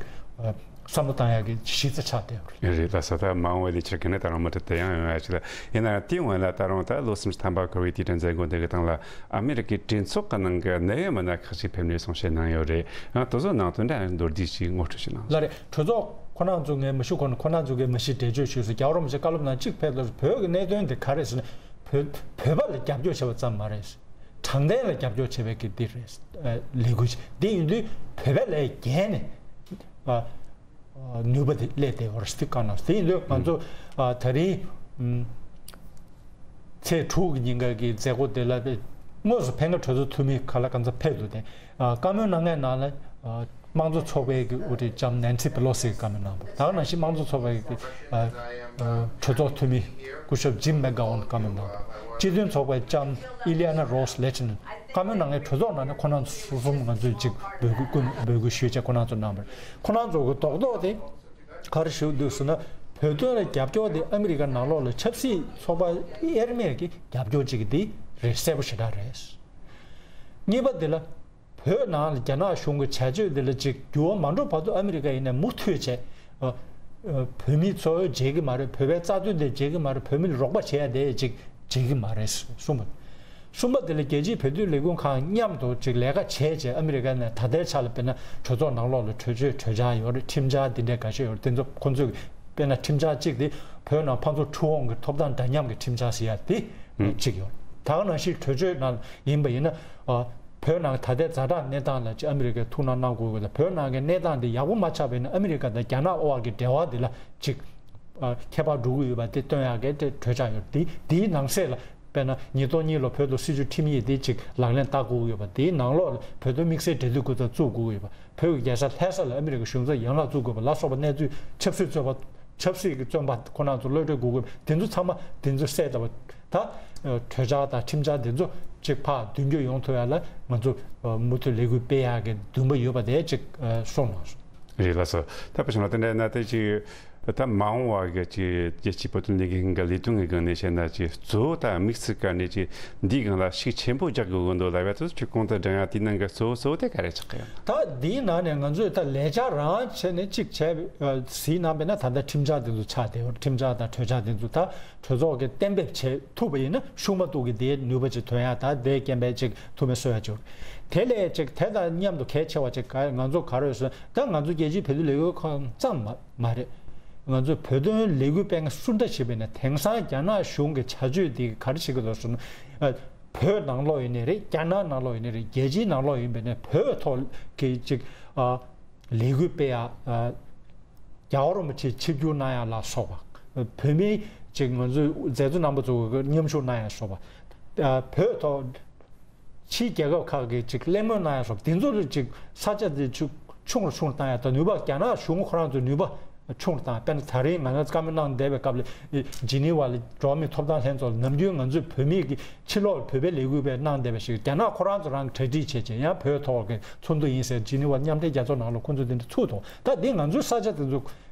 བསམ་བློ་བཏང་ཡག་གི་གཞི་རྩ་ཆགས་བསྡད་ཡོད་རེད། རེད་ལགས་སོ། ད་མ་འོངས་པའི་ལས་འཆར་ག་ནས་ད་རུང་མུ་མཐུད་དུ་ཡང་ཡོང་ཡག་ཅིག་ལ། ཡིན་ན་ཡང་དེའི་སྔོན་ལ་ད་རུང་ད་ལོ་སུམ་ཅུ་ཐམ་པ་འཁོར་བའི་དུས་དྲན་མཛད་སྒོ་འདི་གི་སྟེང་ལ་ཨ་མི་རི་ཀའི་གྲོས་ཚོགས་ཀྱི་ནང་གི་གནད་ཡོད་མི་སྣ་ཁག་ཅིག་ཕེབས་ནས་གསུང་བཤད་གནང་ཡོད་རེད། ཡང་དེ་ཚོ་ནང་དོན་འདྲ་མདོར་བསྡུས་ཤིག་ངོ་སྤྲོད་ཅིག་གནང་། ལགས་རེད། གྲོས་ཚོགས་ཁོ་རང་ཚོ་ངས་མི་ཞུ་གོ་ནས་ཁོ་རང་ཚོ་གིས་མི་ཞིག་འགྲེལ་བརྗོད་ཞུས་སོང་། རྒྱལ་བ་རིན་པོ་ཆེ་བཀའ་སློབ་ནང་གཅིག་ཕེབས་ལ་བོད་ཀྱི་གནད་དོན་དེ་ག་རེ་ཟེར་ན་བོད་བོད་པ་ལ་རྒྱབ་སྐྱོར་བྱས་པ་ཙམ་མ་རེད། དྲང་བདེན་ལ་རྒྱབ་སྐྱོར་བྱས་པའི་གི་འདི་རེད། ལས་འགུལ་ཅིག་འདི་ཡིན་དུས་བོད་པ་ལས་བརྒལ་ནས་ནུས་པ་དེ་སླེབས་བསྡད་ཡོད་རེད་ཟེར་བཀའ་གནང་སོང་། དེ་ཡིན་དུས་ང་ཚོ་ད་རིང་ཚེས་དྲུག་གི་ཉིན་ཀ་གི་མཛད་སྒོ་དེ་ལ་དངོས་སུ་ཕེབས་མཁན་གྲོས་ཚོགས་འཐུས་མི་ག་ལ་གང་འཚམ་ཕེབས་འདུག་སྟེ། བཀའ་མོལ་གནང་མཁན་ནང་ལ་དམངས་གཙོ་ཚོགས་པའི་གི་དབུ་ཁྲིད་ལྕམ་ནན་སི་པེ་ལོ་སི་གིས་བཀའ་མོལ་གནང་བ། ད་ག་ནང་བཞིན་དམངས་གཙོ་ཚོགས་པའི་གི་གྲོས་ཚོགས་འཐུས་མི་སྐུ་ཞབས་ཇིམ་མེག་གྷ་ཝན་བཀའ་མོལ་གནང་བ། སྤྱི་མཐུན་ཚོགས་པའི་ལྕམ་ཨི་ལི་ཡ་ན་རོས་ལེ་ཆི་ནན་བཀའ་མོལ་གནང་མཁན་གྲོས་ཚོགས་ནང་ནས་ཁོང་རྣམ་ཚོ་གསུམ་ང་ཚོས་ཅིག་འབོད་སྐུལ་ཀུན་འབོད་སྐུལ་ཞུས་བྱས་ཁོང་རྣམ་ཚོ་གནང་བ་རེད། ཁོང་རྣམ་ཚོ་གི་རྡོག་རྡོག་དེ་ག་རེ་ཞུ་འདུག་ཟེར་ན། བོད་དོན་ལ་རྒྱབ་སྐྱོར་དེ་ཨ་མི་རི་ཀ་ནང་ལོགས་ལ་ཆབ་སྲིད་ཚོགས་པ་དབྱེར་མེད་ཀྱི་རྒྱབ་སྐྱོར་ཅིག་འདི་རེད། གསལ་པོ་ཞེ་དྲག་རེད། གཉིས་པ་འདི་ལ་བོད་ནང་ལ་རྒྱ་ནག་གཞུང་གི་བྱ་སྤྱོད་འདི་ལ་ཅིག་འགྱུར་བ་མ་འགྲོ་བར་དུ་ཨ་མི་རི་ཀ་ཡིན་ན་མུ་མཐུད་བྱས། ཨ། བོད་མི་ཚོ་བརྗེད་ཀྱི་མ་རེད། བོད་པའི་རྩ་དོན་དེ་བརྗེད་ཀྱི་མ་རེད། བོད་མི་ལ་རོགས་པ་བྱེད་ཡ་དེ་ཅིག་བརྗེད་ཀྱི་མ་རེད་གསུངས་པ། གསུམ་པ་དེ་ལ་རྒྱལ་སྤྱིའི་བོད་དོན་ལས་ཁུངས་ཁག་མཉམ་དུ་ཅིག་ལས་ཀ་བྱས་བྱས། ཨ་མི་རི་ཀ་ནས་ད་ལྟའི་ཆ་ལ་དཔེར་ན་གྲོས་ཚོགས་ནང་ལོགས་ལ་གྲོས་ཆོད་གྲོས་འཆར་ཡོད་རེད། ཁྲིམས་འཆར་འདི་འདྲའི་འགའ་ཤས་ཡོད་རེད། དེ་ཚོ་ཁོང་ཚོས་དཔེར་ན་ཁྲིམས་འཆར་གཅིག་དེ་བོད་ནང་ཕར་ཚུར་འཁྲུག་འོང་གི་ཐོབ་ཐང་འདྲ་མཉམ་གྱི་ཁྲིམས་འཆར་ཟེར་ཡ་དེ་གཅིག་ཡོད་རེད། ད་ག་ནང་བཞིན་གྲོས་ཆོད་ནང་ཡིན་པ་ཡིན་ན། བོད་ནང་ད་ལྟའི་ཛ་དྲག་གནས་སྟངས་ལ་ཅིག་ཨ་མི་རི་ཀས་ཐུགས་སྣང་གནང་དགོས་ཀྱི་དང་། བོད་ནང་གི་གནས་སྟངས་འདི་ཡག་པོ་མ་ཆགས་པ་ཡིན་ན་ཨ་མི་རི་ཀ་དང་རྒྱ་ནག་དབར་གྱི་འབྲེལ་བ་འདི་ལ་ཅིག་ཨ་ཁྱད་པར་འགྲོ་གི་ཡོད་པ་དེ་སྟོན་ཡག་གི་དེ་གྲོས་འཆར་ཡོད། དེ་དེའི་ནང་གསེས་ལ་དཔེར་ན་ཉིས་སྟོང་གཉིས་ལོ་བོད་དུ་སྲིད་བྱུས་ཁྲིམས་ཡིག་དེ་ཅིག་ལག་ལེན་བསྟར་དགོས་ཀྱི་ཡོད་པ། དེའི་ནང་ལོགས་ལ་བོད་དོན་དམིགས་བསལ་འབྲེལ་མཐུད་ཁུལ་ཚོ་བཙུགས་དགོས་ཀྱི་ཡོད་པ། བོད་ཀྱི་རྒྱལ་ས་ལྷ་ས་ལ་ཨ་མི་རི་ཀའི་གཞུང་ཚབ་ཡན་ལག་བཙུགས་དགོས་པ་ལ་སོགས་པ་གནས་ཚུལ་ཆབ་སྲིད་བཙོན་པ། ཆབ་སྲིད་ཀྱི་བཙོན་པ་ཁོ་རང་ཚོ་གློད་གྲོལ་དགོས་དགོས་པ་དེ་ཚོ་ཚང་མ་དེ་ཚོ་གསལ་བཏབ་པ། ད་གྲོས་འཆར་དང་ཁྲིམས་འཆར་དེ་ཚོ་ཅིག་ཕར་མདུན་སྐྱོད་ཡོང་ཐུབ་ཡ་ལ་ང་ཚོ་མུ་མཐུད་ལས་འགུལ་སྤེལ་ཡག་གི་འདུན་པ་ཡོད་པ་དེ་ཅིག་གསུངས་གནང་སོང་། རེད་ལགས་སོ། ད་བུ་ཆུང་ལགས་དེ་འདྲ་ན་དེ་ཅིག་ད་མ་འོངས་བ་གི་ཅིག་རྒྱལ་སྤྱིའི་བོད་དོན་ལས་འགུལ་ཁང་གི་ལས་དོན་གི་སྒང་ནས་བཤད་ན་ཅིག་གཙོ་བོ་ད་དམིགས་བསལ་ག་ནས་ཅིག་འདིའི་སྒང་ལ་ཤུགས་ཆེན་པོ་རྒྱག་དགོས་ཀྱི་འདུག་ལབ་ཡ་དེ་ཚོ་ཅིག་གོང་དུ་བགྲངས་ཡ་དེའི་ནང་གི་གཙོ་བོ་གཙོ་བོ་དེ་ག་རེ་ཆགས་ཀྱི་ཡོད། ད་འདིའི་ནང་ནས་ང་ཚོས་ད་ལས་འཆར་རང་བྱས་ནས་གཅིག་བྱས་པའི་ཟིན་གནང་པས་ན། ད་ལྟ་ཁྲིམས་འཆར་དེ་ཚོ་ཆགས་བསྡད་ཡོད། ཁྲིམས་འཆར་དང་གྲོས་འཆར་དེ་ཚོ་ད་གྲོས་ཚོགས་ཀྱིས་གཏན་འབེབས་བྱེད་ཐུབ་པ་ཡིན་ན་ཤུགས་མ་གཏོགས་ཀྱི་དེའི་ནུས་པ་ཅིག་ཐོན་ཡ། ད་དེའི་རྐྱེན་པས་ཅིག་ཐུགས་སྨོན་གསོ་ཡ་ཅིག་ཡོད། དེ་ལས་ཅིག་དེ་དང་མཉམ་དུ་གལ་ཆེ་བ་ཅིག་ག་ང་ཚོ་ག་རེ་ཟེར་ན། ད་ང་ཚོ་རྒྱལ་སྤྱིའི་བོད་དོན་ལས་འགུལ་ཁང་ཙམ་མ་མ་རེད། ང་ཚོ་བོད་དོན་ལས་འགུལ་སྤེལ་མཁན་སུ་འདྲ་ཞིག་ཡིན་ན། དེང་སང་རྒྱ་ནག་གཞུང་གི་བྱ་སྤྱོད་འདི་ག་རེ་བྱེད་ཀྱི་འདུག་ཟེར་ན། བོད་ནང་ལོགས་ཡིན་ནའི་རེད། རྒྱ་ནག་ནང་ལོགས་ཡིན་ནའི་རེད། རྒྱལ་སྤྱིའི་ནང་ལོགས་ཡིན་པ་ཡིན་ན་བོད་ཐོག་གི་ཅིག་ཨ་ལས་འགུལ་སྤེལ་ཡ། ཨ་རྒྱལ་བ་རིན་པོ་ཆེ་ཆིབས་བསྒྱུར་གནང་ཡ་ལ་སོགས་པ། བོད་མི་ཅིག་ང་ཚོའི་མཛད་གཙོ་རྣམ་པ་ཚོ་གི་མཉམ་ཞུགས་གནང་ཡ་སོགས་པ། ཨ་བོད་ཐོག་ཕྱིའི་རྒྱལ་ཁབ་ཁག་གིས་ཅིག་གླེང་མོལ་གནང་ཡ་སོགས་དེ་ཚོ་ལ་ཅིག་ས་ཆ་དེ་ཅིག་ཆུང་རུ་ཆུང་རུ་བཏང་ཡ་དང་། ནུས་པ་རྒྱ་ནག་གཞུང་ཁོ་རང་ཚོའི་ནུས་པ་ཆུང་རུ་བཏང་། དཔེར་ན་ད་རེས་ང་རང་བཀའ་མོལ་གནང་བསྡད་པའི་སྐབས་ལ་ཇི་ནི་ཝ་ལ་འགྲོ་བ་མིའི་ཐོབ་ཐང་ལྷན་ཚོགས་ལ་ནམ་རྒྱུན་ང་ཚོས་བོད་མི་གི་ཕྱི་ལོགས་ལ་བོད་པའི་ལས་འགུལ་སྤེལ་གནང་བསྡད་པ་ཞིག་རྒྱ་ནག་ཁོ་རང་ཚོ་རང་གིས་གྲ་སྒྲིག་བྱས་བྱས་ཡང་བོད་ཐོག་གི་ཚོགས་འདུ་ཡིན་ཟེར་ཇི་ནི་ཝ་མཉམ་འབྲེལ་རྒྱལ་ཚོགས་ནང་ལ་ཁོང་ཚོས་དེ་འདྲ་ཚུགས་ཐོག་ད་འདི་ང་ཚོའི་ས་ཆ་དེ་ཚོ་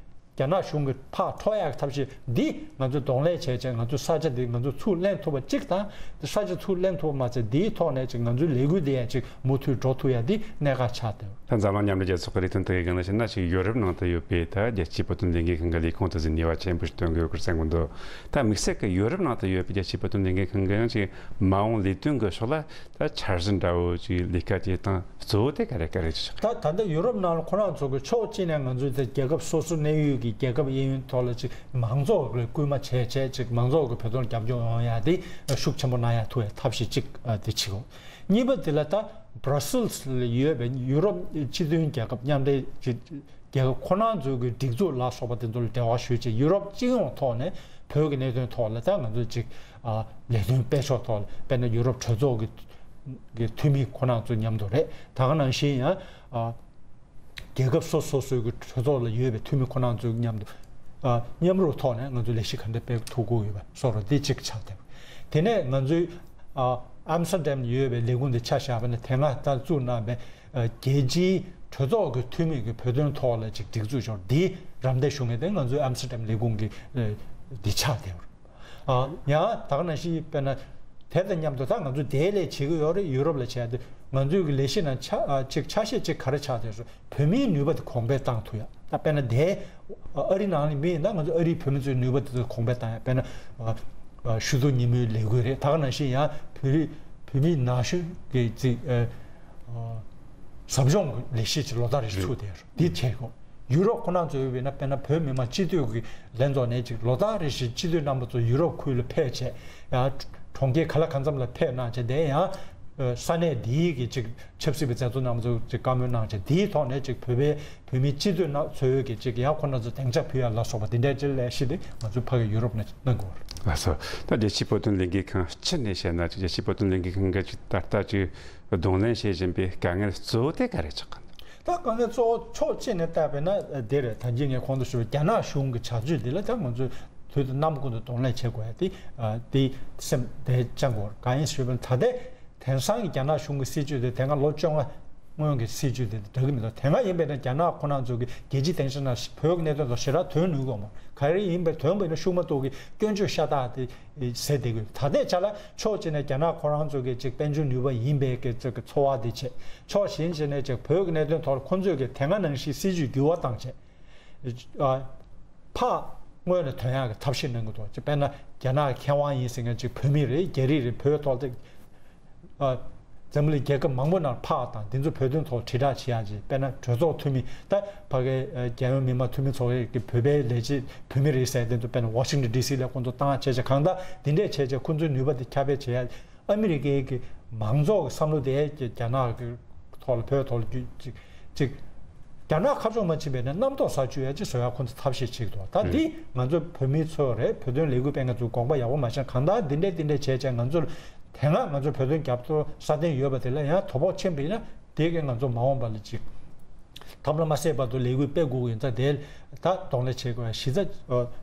རྒྱ་ནག་གཞུང་གིས་ཕར་འཕྲོག་ཡག་གི་ཐབས་ཤེས་འདི་ང་ཚོས་གདོང་ལེན་བྱས་བྱས། ང་ཚོའི་ས་ཆ་འདི་ང་ཚོས་ཚུར་ལེན་ཐུབ་པ་གཅིག་དང་། ས་ཆ་ཚུར་ལེན་ཐུབ་པ་མ་ཚད་འདིའི་ཐོག་ནས་ཅིག་ང་ཚོའི་ལས་འགུལ་འདི་ཡང་ཅིག་མུ་མཐུད་འགྲོ་ཐུབ་ཡ་འདི་གནད་འགག་ཆགས་འདུག་ད་འཛམ་གླིང་མཉམ་འབྲེལ་རྒྱལ་ཚོགས་ཀྱི་ལས་དོན་དག་གི་སྒང་ལ་བཤད་ན་ཅིག་ཡོ་རོབ་ནང་དུ་ཡོད་པའི་ད་རྒྱལ་སྤྱིའི་བོད་དོན་ལས་འགུལ་ཁང་གི་ལས་ཁུངས་དེ་ཚོས་ནུས་པ་ཆེན་པོ་ཞིག་བཏོན་གྱི་ཡོད་སྐོར་གསུང་གི་འདུག་ད་དམིགས་བསལ་གྱི་ཡོ་རོབ་ནང་དུ་ཡོད་པའི་རྒྱལ་སྤྱིའི་བོད་དོན་ལས་འགུལ་ཁང་གིས་ཡང་ཅིག་མ་འོངས་ལས་དོན་གྱི་ཕྱོགས་ལ་ད་འཆར་གཞི་འདྲ་བོ་ཅིག་ལས་ཀ་བྱེད་སྟངས་གཙོ་བོ་དེ་ག་རེ་ག་རེ་ཅིག་ཆགས། ད་ད་ལྟ་ཡུ་རོབ་ནང་ལ་ཁོ་རང་ཚོ་གི་ཕྱོགས་གཅིག་ནས་ང་ཚོའི་དེ་རྒྱལ་ཁབ་སོ་སོ་གནས་ཡུལ་གྱི་རྒྱལ་ཁབ་གཡས་གཡོན་ཐོག་ལ་ཅིག་མང་ཚོགས་ལ་སྐུལ་མ་བྱས་བྱས། ཅིག་མང་ཚོགས་ཀྱི་བོད་དོན་རྒྱབ་སྐྱོར་ཡོང་ཡ་དེ་ཤུགས་ཆེན་པོ་གནང་ཡ་ཐུབ་ཡ་ཐབས་ཤེས་གཅིག་ཨ་དེ་བྱེད་དགོས། གཉིས་པ་དེ་ལ་ད་Brussels་ལ་ཡོད་པའི་ཡུ་རོབ་སྤྱི་མཐུན་རྒྱལ་ཁབ་མཉམ་འབྲེལ་གྱི་རྒྱལ་ཁབ་ཁོ་རང་ཚོའི་གི་སྒྲིག་འཛུགས་ལ་སོགས་པ་དེ་ཚོ་ལ་འབྲེལ་བ་ཞུས་བྱས། ཡུ་རོབ་སྤྱི་ཡོངས་ཐོག་ནས་བོད་ཀྱི་གནད་དོན་ཐོག་ལ་ད་ང་ཚོས་ཅིག་ཨ་ལས་དོན་སྤེལ་ཕྱོགས་ཐོག་ལ་དཔེར་ན་ཡུ་རོབ་གྲོས་ཚོགས་ཀྱི་གི་འཐུས་མི་ཁོ་རང་ཚོ་མཉམ་དུ་རེད། ད་ག་ནང་བཞིན་ཡང་ཨ་རྒྱལ་ཁབ་སོ་སོ་སོའི་གི་གྲོས་ཚོགས་ལ་ཡོད་པའི་འཐུས་མི་ཁོ་རང་ཚོ་མཉམ་དུ་ཨ་མཉམ་རུབ་ཐོག་ནས་ང་ཚོས་ལས་གཞི་ག་འདྲ་སྤེལ་ཐུབ་དགོས་ཡོད་པ་སོགས་ར་འདི་གཅིག་ཆགས་བསྡད་པ། དེ་ནས་ང་ཚོའི་ཨ་ཨམ་སྟར་ཌམ་ཡོད་པའི་ལས་ཁུངས་འདི་ཆ་བཞག་པ་ན། དེ་སྔ་ད་བཙུགས་གནང་བའི་ཨ་རྒྱལ་སྤྱིའི་གྲོས་ཚོགས་ཀྱི་འཐུས་མི་གི་བོད་དོན་ཐོག་ལ་ཅིག་སྒྲིག་འཛུགས་ཤོར་འདི་རམ་འདེགས་ཞུ་མཁན་དེ་ང་ཚོའི་ཨམ་སྟར་ཌམ་ལས་ཁུངས་ཀྱི་ཨ་འདི་ཆགས་བསྡད་པ། ཨ་ཡང་ད་ག་ནང་བཞིན་དཔེར་ན་དེ་དང་མཉམ་དུ་ད་ང་ཚོ་དེའི་ལས་བྱེད་ཀྱི་ཡོད་རེད། ཡུ་རོབ་ལ་བྱས་ཏེ་ང་ཚོའི་གི་ལས་གཞི་ནང་ཆ་ཨ་ཅིག་ཆ་ཤས་ཅིག་ག་རེ་ཆགས་བསྡད་སོང་། བོད་མིའི་ནུས་པ་དེ་གོང་འཕེལ་བཏང་ཐུབ་ཡ། ད་དཔེར་ན་དེ་ཨ་རི་ནང་ནས་མི་ཡིན་ན་ང་ཚོ་ཨ་རིའི་བོད་མི་ཚོའི་ནུས་པ་དེ་ཚོ་གོང་འཕེལ་བཏང་ཡ། དཔེར་ན་ཨ་ཨ་ཞུ་གཏུག་ཉིན་མོའི་ལས་འགུལ་རེད། ད་ག་ནང་བཞིན་ཡང་བོད་རིགས་བོད་མིའི་ན་གཞོན་གྱི་ཅིག་ཨ་ཨ་ཟབ་སྦྱོང་གི་ལས་གཞི་ཅིག་ལོ་ལྟར་རེ་ཚུགས་བསྡད་ཡོད་རེད། འདི་བྱེད་དགོས། ཡུ་རོབ་ཁོ་རང་ཚོ་ཡོད་པས་ན། དཔེར་ན་བོད་མི་མང་སྤྱི་འཐུས་ཀྱི་ལྷན་ཚོགས་ནས་ཅིག་ལོ་ལྟར་རེ་བཞིན་སྤྱི་འཐུས་རྣམ་པ་ཚོ་ཡུ་རོབ་ཁུལ་ལ་ཕེབས་བྱས། ཡང་གྲོང་ཁྱེར་ག་ལ་གང་འཚམ་ལ་ཕེབས་གནང་བྱས། དེ་ཡང་ས་གནས་འདིའི་གི་ཅིག་ཆབ་སྲིད་པའི་མཛད་གཙོ་རྣམ་པ་ཚོ་ཅིག་བཀའ་མོལ་གནང་བྱས། དེའི་ཐོག་ནས་ཅིག་བོད་པའི་བོད་མིའི་སྤྱི་འཐུས་རྣམ་ཚོའི་གི་ཅིག་ཡང་ཁོ་རང་ཚོ་སྡིངས་ཆ་ཕུལ་ཡ་ལ་སོགས་པ་དེ་འདྲའི་ཅིག་ལས་གཞི་དེ་ང་ཚོ་ཕ་གི་ཡུ་རོབ་ནས་གནང་དགོས་རེད། ལགས་སོ། ད་རྒྱལ་སྤྱིའི་བོད་དོན་ལས་འགུལ་ཁང་སྤྱི་ནས་བཤད་ན་ཅིག་རྒྱལ་སྤྱིའི་བོད་དོན་ལས་འགུལ་ཁང་གིས་ཅིག་ད་ལྟ་ཅིག་གདོང་ལེན་བྱེད་བཞིན་པའི་དཀའ་ངལ་གཙོ་བོ་དེ་ག་རེ་ཆགས་ཀྱི་འདུག་ད་དཀའ་ངལ་གཙོ་བོ་ཕྱོགས་གཅིག་ནས་བལྟས་པས་ན་དེ་རེད། ད་གིན་ངས་གོང་དུ་ཞུས་པ་རྒྱ་ནག་གཞུང་གི་བྱ་སྤྱོད་འདི་ལ་ད་ང་ཚོས་དུས་དང་རྣམ་པ་ཀུན་ཏུ་གདོང་ལེན་བྱེད་དགོས་ཡ་དེ་ཨ་དེ་སེམས་དེ་བཅངས་དགོས། གང་ཡིན་ཞུས་པ་ན་ད་ལྟའི་དེང་སང་གི་རྒྱ་ནག་གཞུང་གི་སྲིད་བྱུས་དེ་དེ་སྔ་ལོ་བཅོ་ལྔ་སྔོན་གྱི་སྲིད་བྱུས་དེ་འདྲ་གི་མི་འདུག་དེ་སྔ་ཡིན་པས་ན་རྒྱ་ནག་ཁོ་རང་ཚོ་གི་རྒྱལ་སྤྱིའི་སྡིངས་ཆ་ནང་བོད་ཀྱི་གནད་དོན་ཐོག་ཞེ་དྲག་དོན་ནུས་དགོས་མ། ག་རེ་ཡིན་པའི་དོན་པ་ཡིན་ན་ཤུགས་མ་གཏོགས་ཀྱི་སྐྱོན་བརྗོད་ཤ་སྟག་དེ་ཟེར་བསྡད་ཀྱི་ཡོད། ད་ལྟའི་ཆ་ལ་ཕྱོགས་གཅིག་ནས་རྒྱ་ནག་ཁོ་རང་ཚོ་གི་ཅིག་དཔལ་འབྱོར་ནུས་པ་ཡིན་པའི་གི་ཚོ་གི་ཚོར་བ་དེ་བྱས། ཕྱོགས་གཞན་ཞིག་ནས་ཅིག་བོད་ཀྱི་གནད་དོན་ཐོག་ལ་ཁོ་ཚོས་གི་དེ་སྔ་ནང་བཞིན་སྲིད་བྱུས་འགྱུར་བ་བཏང་བྱས། ཨ་ ཕར་སྔོན་ལ་ཐོན་ཡག་གི་ཐབས་ཤེས་གནང་གི་འདུག་ཅེས། དཔེར་ན་རྒྱ་ནག་མཁས་དབང་ཡིན་ཟེར་མཁན་ཅིག་བོད་མི་རེད། རྒྱ་རིགས་རེད། བོད་ཐོག་ལ། ཨ། འཛམ་གླིང་རྒྱལ་ཁབ་མང་པོ་ནང་ཕར་དང་འདི་ཚོ་བོད་དོན་ཐོག་དྲིལ་བསྒྲགས་བྱེད་ཡག་ཅིག་དཔེར་ན་གྲོས་ཚོགས་འཐུས་མི། ད་ཕ་གའི་ཨ་རྒྱལ་ཡོངས་མི་དམངས་འཐུས་མི་ཚོགས་པའི་གི་བོད་པའི་ལས་བྱེད་བོད་མི་རེད་ཟེར་དེ་ཚོ་དཔེར་ན་ཝ་ཤིང་ཊོན་ཌི་སི་ལ་ཁོང་ཚོ་བཏང་བྱས་བྱས། གང་ལྟར་འདི་འདྲས་བྱས་བྱས་ཁོང་ཚོའི་ནུས་པ་དེ་ཁྱབ་སྤེལ་བྱེད་ཡག་ཨ་མི་རི་ཀའི་གི་མང་ཚོགས་ཀྱི་བསམ་བློ་དེ་རྒྱ་ནག་གི་ཐོག་ལ། བོད་ཐོག་ལ་རྒྱུ་ཅིག་ཅིག་རྒྱ་ནག་ཁ་ཕྱོགས་མ་ཕྱིན་པའི་ནས་རྣམ་རྟོག་ཟ་བཅུག་ཡ་ཅིག་བཟོ་ཡ་ཁོང་ཚོ་ཐབས་ཤེས་བྱེད་ཀྱི་འདུག་ད་འདི་ང་ཚོ་བོད་མི་ཚོ་རེད། བོད་དོན་ལས་འགུལ་སྤེལ་མཁན་ཚོ་དགོངས་པ་ཡག་པོ་མ་བཞེས། གང་ལྟར་འདི་འདྲས་འདི་འདྲས་བྱས་བྱས་ང་ཚོར་དེ་སྔ་ང་ཚོ་བོད་དོན་རྒྱབ་སྐྱོར་སྲ་བརྟན་ཡོད་པ་དེ་ལ་ཡང་དོ་ཕོག་ཕྱིན་པ་ཡིན་ན་དེ་གིས་ང་ཚོ་མ་འོངས་པ་ལ་ཅིག་ཐབས་ལ་མ་ཟད་བར་དུ་ལས་འགུལ་སྤེལ་དགོས་ཀྱི་ཡིན་ཙང་། དེ་ད་གདོང་ལེན་བྱེད་དགོས་པ་གཞི་རྩ་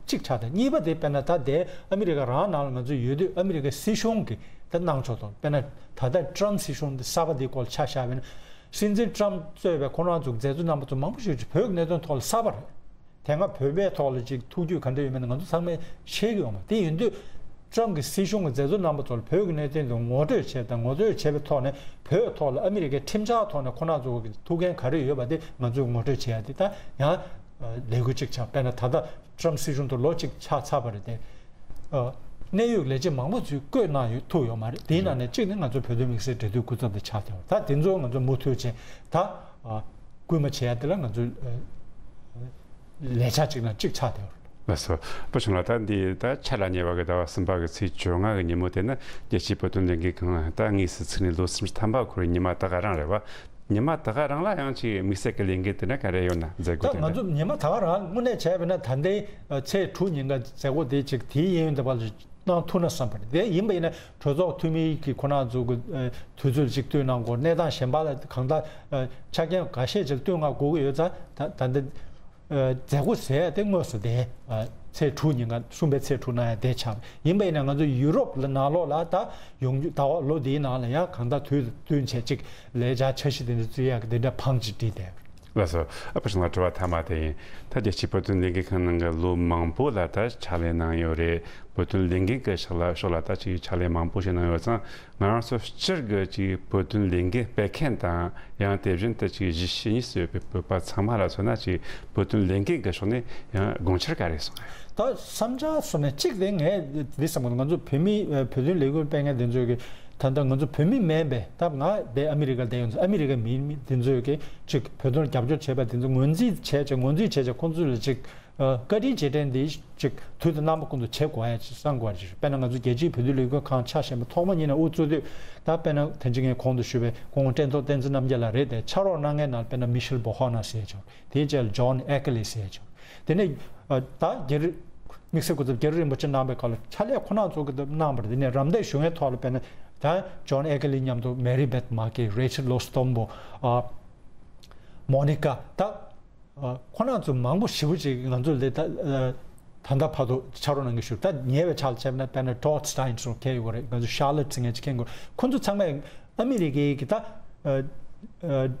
གཅིག་ཆགས་ཏེ། གཉིས་པ་དེ་དཔེར་ན་ད་དེ་ཨ་མི་རི་ཀ་རང་ནང་ལ་ང་ཚོ་ཡོད་དུས་ཨ་མི་རི་ཀའི་སྲིད་གཞུང་གིས་ད་གནང་ཕྱོགས་དང་། དཔེར་ན་ད་ལྟ་ཊམ་སྲིད་གཞུང་འདི་གསར་པ་འདིའི་སྐོར་ལ་ཆ་བཞག་པ་ཡིན་ན། སྲིད་འཛིན་ཊམ་གཙོས་པའི་ཁོ་རང་ཚོ་མཛད་གཙོ་རྣམ་པ་ཚོ་མང་པོ་ཞིག་བོད་ཀྱི་གནད་དོན་ཐོག་ལ་གསར་པ་རེད། དེ་སྔ་བོད་པའི་ཐོག་ལ་ཅིག་ཐུགས་རྒྱུས་ག་འདྲ་ཡོད་མེད་ང་ཚོ་ཚང་མས་ཤེས་ཀྱི་ཡོད་མ་རེད། དེ་ཡིན་དུས་ཊམ་གྱི་སྲིད་གཞུང་གི་མཛད་གཙོ་རྣམ་པ་ཚོ་ལ་བོད་ཀྱི་གནད་དོན་དུ་ངོ་སྤྲོད་བྱས་དང་། ངོ་སྤྲོད་བྱས་པའི་ཐོག་ནས་བོད་ཐོག་ལ་ཨ་མི་རི་ཀའི་ཁྲིམས་འཆར་ཐོག་ནས་ཁོ་རང་ཚོ་གི་ཐུགས་འགན་ག་རེ་ཡོད་པ་དེ་ང་ཚོས་ངོ་སྤྲོད་བྱེད་ཡ་དེ་ད་ཡང་ལས་འགུལ་གཅིག་ཆགས། དཔེར་ན་ད་ལྟ་ཊམ་སྲིད་གཞུང་དུ་ལོ་གཅིག་ཆགས་ཚར་བ་རེད་དེ། ཨ། གནད་ཡོད་ལས་བྱེད་མང་པོ་ཚོས་བསྐོས་གནང་ཡོད་ཐུབ་ཡོད་མ་རེད། དེའི་ནང་ནས་གཅིག་ནི་ང་ཚོ་བོད་དོན་དམིགས་བསལ་འབྲེལ་མཐུད་སྐུ་ཚབ་དེ་ཆགས་བསྡད་པ་རེད། ད་དེ་ཚོ་ང་ཚོ་མུ་མཐུད་བྱས་ད། ཨ། སྐུལ་མ་བྱེད་ཡ་དེ་ལ་ང་ཚོ་ཨ་ལས་འཆར་གཅིག་ནང་གཅིག་ཆགས་བསྡད་པ་རེད། ལགས་སོ། པོ་ཆུང་ལགས། ད་འདི་ད་ཕྱི་ལ་ཉེ་བ་གི་ཟླ་བ་གསུམ་པ་གི་ཚེས་བཅོ་ལྔ་གི་ཉིན་མོ་དེ་ནི་རྒྱལ་སྤྱིའི་བོད་དོན་ལས་འགུལ་ཁང་ད་དངོས་སུ་ཚུགས་ནས་ལོ་སུམ་ཅུ་ཐམ་པ་འཁོར་བའི་ཉི་མ་ད་ག་རང་རེད་བ། ཉི་མ་ད་ག་རང་ལ་ཡང་ཅིག་དམིགས་བསལ་གྱི་ལས་འགུལ་དེ་འདྲ་ག་རེ་ཡོད་ན་མཛད་སྒོ་ད་དེ་ང་འདྲ། ཚོ་ཉི་མ་ད་ག་རང་དངོས་གནས་བྱས་པ་ན་ད་ལྟའི་ཚེས་དྲུག་ཉིན་ག་མཛད་སྒོ་དེ་ཅིག་དེའི་གཡས་གཡོན་དེ་བར་གནང་ཐུབ་ན་བསམ་པ་རེད། དེ་ཡིན་པ་ཡིན་ན་གྲོས་ཚོགས་འཐུས་མི་གི་ཁོ་རང་ཚོ་གི་དུས་ཚོད་ཅིག་བསྟུན་གནང་དགོས། གནས་སྟངས་གཞན་པ་ལ་གང་ལྟར་ཆ་རྐྱེན་འགའ་ཤས་ཅིག་བསྟུན་གནང་དགོས་ཀྱི་ཡོད་ཙང་། ད་ད་ལྟ་མཛད་སྒོ་ཟེར་ཡ་དེ་དངོས་སུ་དེ་ཚེས་དྲུག་ཉིན་ག་གསུམ་པའི་ཚེས་དྲུག་གནང་ཡ་དེ་ཆགས། ཡིན་པ་ཡིན་ན་ང་ཚོ་ཡུ་རོབ་ལ་ནང་ལོགས་ལ་ད་ཡོང་རྒྱུ་ཟླ་བ་ལོ་འདིའི་ནང་ལ་ཡང་གང་ལྟར་དུས་བསྟུན་བྱས་ཅིག་ལས་འཆར་འཆར་གཞི་དེ་འདྲ་བརྩི་ཡག་གི་དེ་འདྲ་བང་ཅིག་བསྒྲིགས་བསྡད། ལགས་སོ། ཨ། པོ་ཆུང་ལགས། དྲི་བ་མཐའ་མ་དེ་ཡིན། ད་རྒྱལ་སྤྱིའི་བོད་དོན་ལས་འགུལ་ཁང་ནང་གི་ལོ་མང་པོ་ལ་ད་ཕྱག་ལས་གནང་ཡོད་རེད། བོད་དོན་ལས་འགུལ་གྱི་ཕྱག་ལ་ཕྱོགས་ལ་ད་ཅིག་ཕྱག་ལས་མང་པོ་ཞིག་གནང་ཡོད་ཙང་། ང་རང་ཚོ་སྤྱིར་གྱི་ཅིག་བོད་དོན་ལས་འགུལ་སྤེལ་མཁན་དང་། ཡང་དེ་བཞིན་དུ་ཅིག་གཞིས་བྱེས་གཉིས་སུ་ཡོད་པའི་བོད་པ་ཚང་མ་ལ་མཚོན་ན། ཅིག་བོད་དོན་ལས་འགུལ་གྱི་ཕྱོགས་ནས་ཡང་དགོངས་འཆར་ག་རེ་གསུངས་ཡོད། ད་བསམ་འཆར་གསུངས་ནས་གཅིག་དེ་ངས་འདི་བསམ་གྱི་འདུག་ང་ཚོ་བོད་མི་བོད་དོན་ལས་འགུལ་སྤེལ་མཁན་དེ་ཚོས་ཀྱི་ད་ལྟ་ང་ཚོ་བོད་མི་མིན་པའི། ད་ང་དེ་ཨ་མི་རི་ཀ་བསྡད་ཡོད་ཙང་ཨ་མི་རི་ཀ་མི་མི་དེ་ཚོས་ཀྱི་ཅིག་བོད་དོན་རྒྱབ་སྐྱོར་བྱས་པ་དེ་ཚོ་ངོས་འཛིན་བྱས་བྱས་ངོས་འཛིན་བྱས་བྱས་ཁོང་ཚོ་ལ་ཅིག་ཨ། བཀའ་དྲིན་རྗེས་དྲན་འདི་ཅིག་དུས་དང་རྣམ་པ་ཀུན་ཏུ་བྱེད་དགོས་ཡ་ཅིག་བསམ་དགོས་ཡ་ཅིག་དཔེར་ན་ང་ཚོ་རྒྱལ་སྤྱིའི་བོད་དོན་ལས་འགུལ་ཁང་ཆ་ཤས་མ་ཐོག་མ་ཉིད་ནས་དབུ་གཙོས་དུས། ད་དཔེར་ན་དེ་ཅིག་ངས་གོང་དུ་ཞུས་པའི་སྐུ་ངོ་བསྟན་རྡོར་བསྟན་འཛིན་རྣམ་རྒྱལ་ལགས་རེད་དེ། ཕྱག་རོགས་གནང་མཁན་ནང་དཔེར་ན་མི་ཤེལ་བོ་ཧོ་ན་ཟེར་ཡ་ཅིག་དེའི་རྗེས་ལ་ཇོན་ཨེ་ཀ་ལི་ཟེར་ཡ་ཅིག་དེ་ནས་ཨ། ད་རྒྱལ་དམིགས་བསལ་སྐུ་ཚབ་རྒྱལ་རིན་པོ་ཆེ་གནང་བའི་སྐབས་ལ་ཕྱག་ལས་ཁོ་རང་ཚོ་གིས་གནང་བ་རེད། དེ་ནས་རམ་འདེགས་ཞུ་མཁན་ཐོག་ལ་དཔེར་ན་ད་ཇོན་ཨེ་ཀ་ལི་མཉམ་དུ་མེ་རི་བེད་མར་ཀེ། རེ་ཆལ་ལོ་སི་ཏོམ་པོ། ཨ། མོ་ནི་ཀ། ད་ཨ། ཁོ་རང་ཚོ་མང་པོ་ཞེ་པོ་ཅིག་ང་ཚོ་ལ་ད་ཨ། ད་ལྟ་བར་དུ་ཕྱག་རོགས་གནང་གི་བཞུགས། ད་ཉེ་བའི་ཆར་ལ་བྱས་ན་དཔེར་ན་ཊོཌ་སི་ཊེན་སོགས་མཁས་ཡོད་རེད། ང་ཚོ་ཤར་ལོཊ་ཟེར་མཁན་ཅིག་མཁྱེན་དགོས། ཁོ་ཚོ་ཚང་མས་ཨ་མི་རི་ཀའི་གི་ད་ཨ། ཨ།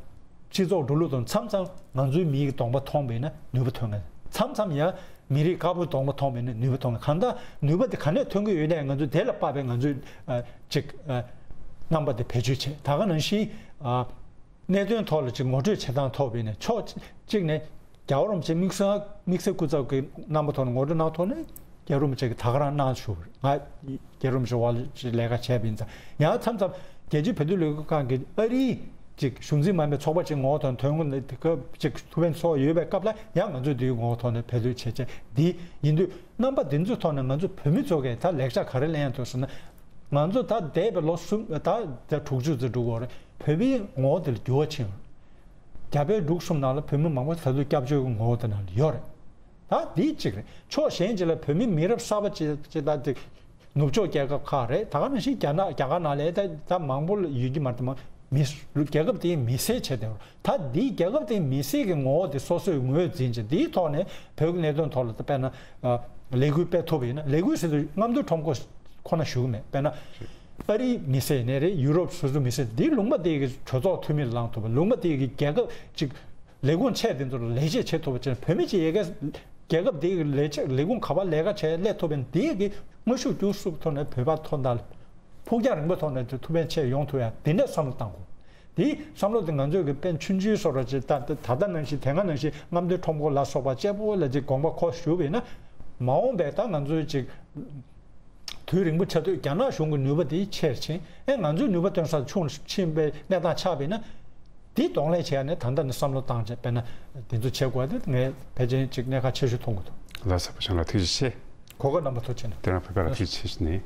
སྤྱི་ཚོགས་འགྲོ་ལུགས་དང་མཚམས་མཚམས་ང་ཚོའི་མིའི་གདོང་པ་མཐོང་བས་ན་ནུས་པ་ཐོན་ངེས། མཚམས་མཚམས་ཡང་མི་རིགས་དཀར་པོའི་གདོང་པ་མཐོང་བས་ན་ནུས་པ་ཐོན་ངེས། གང་ལྟར་ནུས་པ་དེ་ག་ནས་ཐོན་གྱི་ཡོད་ན་ང་ཚོས་དེ་ལ་དཔག་པའི་ང་ཚོའི་ཨ། ཅིག་ཨ། རྣམ་པ་དེ་བེད་སྤྱོད་བྱེད། ད་ག་ནང་བཞིན་ཨ། གནད་དོན་ཐོག་ལ་ཅིག་ངོ་སྤྲོད་བྱེད་སྟངས་ཐོག་བས་ན་ཕྱོགས་གཅིག་ནས་རྒྱལ་བ་རིན་པོ་ཆེ་དམིགས་བསལ་དམིགས་བསལ་སྐུ་ཚབ་ཀྱི་རྣམ་པ་ཐོག་ནས་ངོ་སྤྲོད་གནང་ཐོག་ནས་རྒྱལ་བ་རིན་པོ་ཆེ་གིས་ད་ག་རང་གནང་བཞུགས་པ་རེད། ང་རྒྱལ་བ་རིན་པོ་ཆེ་འོག་ལ་ཅིག་ལས་ཀ་བྱས་པ་ཡིན་ཙང་། ཡང་མཚམས་མཚམས་རྒྱལ་སྤྱིའི་བོད་དོན་ལས་འགུལ་ཁང་གི་ཨ་རིའི་ཅིག་གཞུང་འཛིན་མ་ཡིན་པའི་ཚོགས་པ་ཅིག་ངོ་བོ་དང་ཐོན་ཁུངས་དེ་སྐབས་ཅིག་ཐུགས་ཕན་གསོས་ཡོད་པའི་སྐབས་ལ་ཡང་ང་ཚོས་དེའི་ངོ་བོ་ཐོག་ནས་བེད་སྤྱོད་བྱས་བྱས། འདི་ཡིན་དུས་རྣམ་པ་འདི་ཚོའི་ཐོག་ནས་ང་ཚོ་བོད་མི་ཚོ་གིས་ད་ལེགས་ཆ་ག་རེ་ལེན་ཡ་འདུག་ཟེར་ན། ང་ཚོ་ད་འདས་པའི་ལོ་གསུམ་ད་ད་དྲུག་ཅུ་ཙམ་འགྲོ་གི་ཡོད་རེད། བོད་པའི་ངོ་བོ་དེ་ལ་འགྱུར་བ་ཕྱིན། རྒྱ་བལ་འབྲུག་གསུམ་ནང་ལ་བོད་མི་མང་པོ་ད་དུང་སྐྱབས་བཅོལ་གྱི་ངོ་བོ་དེ་ནང་ལ་ཡོད་རེད། ད་འདི་གཅིག་རེད། ཕྱོགས་གཞན་ཅིག་ལ་བོད་མི་མི་རབས་གསར་པ་ཅིག་ཅིག་ད་དེ་ནུབ་ཕྱོགས་རྒྱལ་ཁབ་ཁག་རེད། ད་ག་ནང་བཞིན་རྒྱ་ནག་རྒྱ་གར་ནང་ལ་ད་ད་མང་པོ་ཡོད་ཀྱི་མ་རེད། དེ་མང་མི་རྒྱལ་ཁབ་དེའི་མི་སེར་བྱས་བསྡད་ཡོད་རེད། ད་འདིའི་རྒྱལ་ཁབ་དེའི་མི་སེར་གྱི་ངོ་བོ་དེ་སོ་སོས་ངོས་འཛིན་བྱས། འདིའི་ཐོག་ནས་བོད་ཀྱི་གནད་དོན་ཐོག་ལ་ད་དཔེར་ན་ཨ་ལས་འགུལ་སྤེལ་ཐུབ་པ་ཡིན་ན། ལས་འགུལ་ཟེར་དུས་རྔམ་སྟོན་ཁྲོམ་སྐོར་ཁོ་ན་ཞུ་གི་མེད། དཔེར་ན་ཨ་རིའི་མི་སེར་ནས་རེད། ཡུ་རོབ་སོ་སོའི་མི་སེར། འདིའི་ལུང་པ་དེ་གི་གྲོས་ཚོགས་འཐུས་མི་ལ་ལངས་ཐུབ་པ། ལུང་པ་དེ་གི་རྒྱལ་ཁབ་ཅིག་ལས་ཁུངས་ཆེ་དེ་ཚོ་ལ་ལས་བྱེད་བྱེད་ཐུབ་པ་བྱས་ན། བོད་མི་ཅིག་ཡ་གི་རྒྱལ་ཁབ་དེ་གི་ལས་བྱེད་ལས་ཁུངས་ག་པར་ལས་ཀ་བྱས་སླེབས་ཐུབ་པ་ཡིན་ན། དེ་གི་དངོས་ཤུགས་བསྒྱུར་ཐུབ་ཐོག་ནས་བོད་པ་ཐོག་མཐའ་ལ་ཕུགས་རྒྱང་རིང་པོའི་ཐོག་ནས་ཐུགས་ཕན་ཆེ་ཡོང་ཐུབ་ཡ་དེ་འདྲ་བསམ་བློ་བཏང་དགོས། དེའི་བསམ་བློ་དེ་ང་ཚོས་ཀྱི་དཔེ་ཆུང་ཆུང་བཟོ་འདྲ་ཅིག་ད་ད་ད་ལྟ་ནང་བཞིན་དེ་སྔ་ནང་བཞིན་རྔམ་སྟོན་ཁྲོམ་སྐོར་ལ་སོགས་པ་གཅེར་པོ་ལ་ཅིག་དགོངས་པ་ཁོ་ཞུ་བས་ན། མ་འོངས་པའི་ད་ང་ཚོའི་ཅིག་དུས་རིང་པོ་ཆགས་དུས་རྒྱ་ནག་གཞུང་གི་ནུས་པ་དེ་ཆེར་ཕྱིན། ཨེ་ང་ཚོའི་ནུས་པ་སྟོན་ས་ཆུང་ཕྱིན་པའི་གནས་སྟངས་ཆགས་པས་ན། དེ་གདོང་ལེན་བྱས་ནས་ད་ལྟ་ནས་བསམ་བློ་བཏང་བྱས་དཔེར་ན་དེ་ཚོ་བྱེད་དགོས་དེ་ངས་ཕལ་ཆེར་ཅིག་གནད་འགག་ཆེ་ཤོས་མཐོང་གི་འདུག་ལགས་སོ། བུ་ཆུང་ལགས་ཐུགས་རྗེ་ཆེ། གོ་སྐབས་རྣམ་པ་ཐུགས་རྗེ་ཆེ། དེ་རིང་བོད་པ་ལ་ཐུགས་རྗེ་ཆེ་ཞུ་ནས།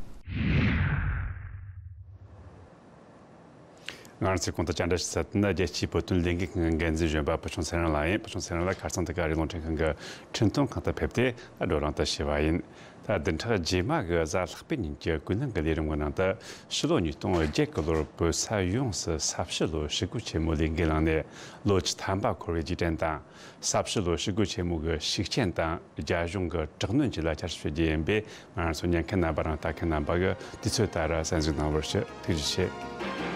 ང་རང་ཚོའི་གོང་དུ་བཅར་འདྲི་ཞུ་ས་དེ་ནི་རྒྱལ་སྤྱིའི་བོད་དོན་ལས་འགུལ་ཁང་གི་འགན་འཛིན་གཞོན་པ་བུ་ཆུང་ཚེ་རིང་ལགས་ཡིན། བུ་ཆུང་ཚེ་རིང་ལགས་ཁ་སང་དེ་ག་རི་རླུང་འཕྲིན་ཁང་གི་འཕྲིན་གཏོང་ཁང་དུ་ཕེབས་ཏེ་བགྲོ་གླེང་དུ་ཞུགས་པ་ཡིན། ད་བདུན་ཕྲག་རྗེས་མ་གི་གཟའ་ལྷག་པའི་ཉིན་གྱི་ཀུན་གླེང་གི་ལས་རིམ་གྱི་ནང་དུ་ཕྱི་ལོ་ཉིས་སྟོང་བརྒྱད་གི་ལོར་བོད་ས་ཡོངས་སུ་ས་བྱི་ལོའི་ཞི་རྒོལ་ཆེན་མོའི་ལས་འགུལ་ལངས་ནས་ལོ་བཅུ་ཐམ་པ་འཁོར་བའི་རྗེས་དྲན་དང་། ས་བྱི་ལོའི་ཞི་རྒོལ་ཆེན་མོ་གི་ཤུགས་རྐྱེན་དང་རྒྱ་གཞུང་གི་དྲག་གནོན་བཅས་ལ་བསྐྱར་ཞིབ་བྱེད་རྒྱུ་ཡིན་པས། ང་རང་ཚོ་ཉན་མཁན་རྣམ་པ་རང་ལྟ་མཁན་རྣམ་པ་གིས་དུས་ཚོད་ལྟར་གསན་གཟིགས་གནང་བར་ཞུ། ཐུགས་རྗེ་ཆེ།